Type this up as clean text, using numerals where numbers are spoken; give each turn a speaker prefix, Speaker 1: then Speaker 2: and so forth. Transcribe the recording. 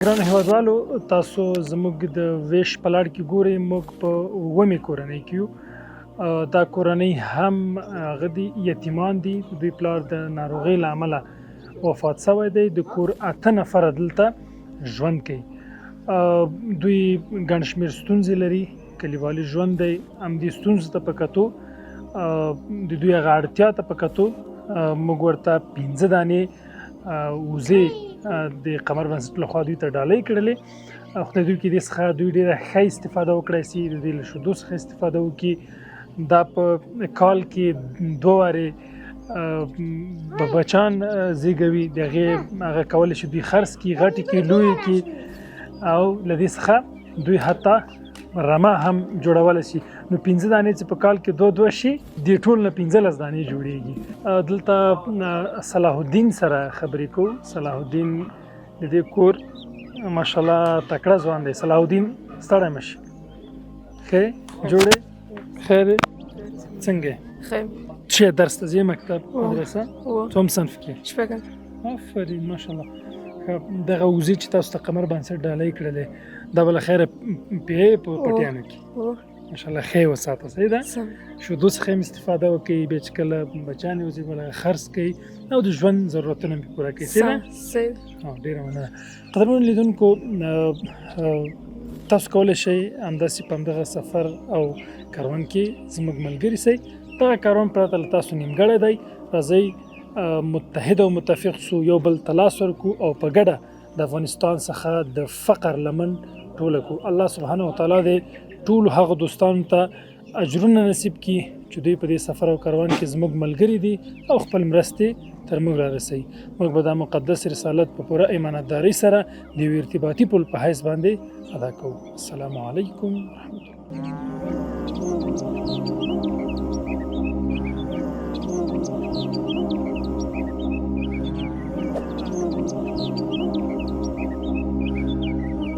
Speaker 1: ګرانو هیوادوالو، تاسو زموږ د ویش په لړ کې ګورئ، موږ په اوومې کورنۍ کې یو. دا کورنۍ هم هغه دي یتیمان دي، دوی پلار د ناروغۍ له امله وفات شوی دی. د کور 8 نفره دلته ژوند کوي. دوی ګڼ شمېر ستونزې لري، کلیوالي ژوند دی. همدې ستونزو ته په کتو، د دوی هغه اړتیا ته په کتو، موږ ورته 5 دانې وزې د قمر بنسټ لخوا دوی ته ډالۍ کړلې. خدای دوی کې دې څخه دوی ډېره ښه استفاده وکړای سي، د دوی له شیدو څخه استفاده وکړي. دا په کال کې 2 وارې بچان زیږوي، د هغې هغه کولی شي دوی خرڅ کړي، غټې کړي، لویې کړي، او له دې څخه دوی حتی رمه هم جوړولی شي. نو 5 دانې چې په کال کې 2 2 شي، دې ټول نه 15 دانې جوړیږي. دلته صلاح الدین سره خبرې کوو. صلاح الدین د دې کور ماشاءالله تکړه ځوان دی. صلاح الدین، ستړی مه شي. ښه جوړې؟ خیر دی؟ څنګه یې؟
Speaker 2: ښه.
Speaker 1: چې درس ته ځې، مکتب، مدرسه؟ څوم صنف کې؟
Speaker 2: شپږم.
Speaker 1: آفرین، ماشاءالله. دغه وزې چې تاسو ته قمر بنسټ ډالۍ کړلې، دا به له خیره پیې په پټیانو کې؟ ماشاءالله، ښه یې وساته، صحیح ده؟ شیدو څخه هم استفاده وکړئ، بیا چې کله بچیان یې وزي بله خرڅ کړئ او د ژوند ضرورتونه هم پرې پوره کړئ، صحیح ده؟
Speaker 2: صحیح.
Speaker 1: ډېره مننه. قدرمنو لیدونکو، تاسو کولی شئ همداسې په همدغه سفر او کاروان کې زموږ ملګري سئ. دغه کاروان پرته له تاسو نیمګړی دی. راځئ متحد او متفق سو، یو بل ته لاس ورکړو او په ګډه د افغانستان څخه د فقر لمن ټوله کړو. الله سبحانه وتعالی دې ټولو هغو دوستانو ته اجرونه نصیب کړي چې دوی په دې سفر او کاروان کې زموږ ملګري دي او خپل مرستې تر موږ را رسوي. موږ به دا مقدس رسالت په پوره امانتدارۍ سره د یو ارتباطي پل په حیث باندې ادا کوو. السلام علیکم ورحمت الله.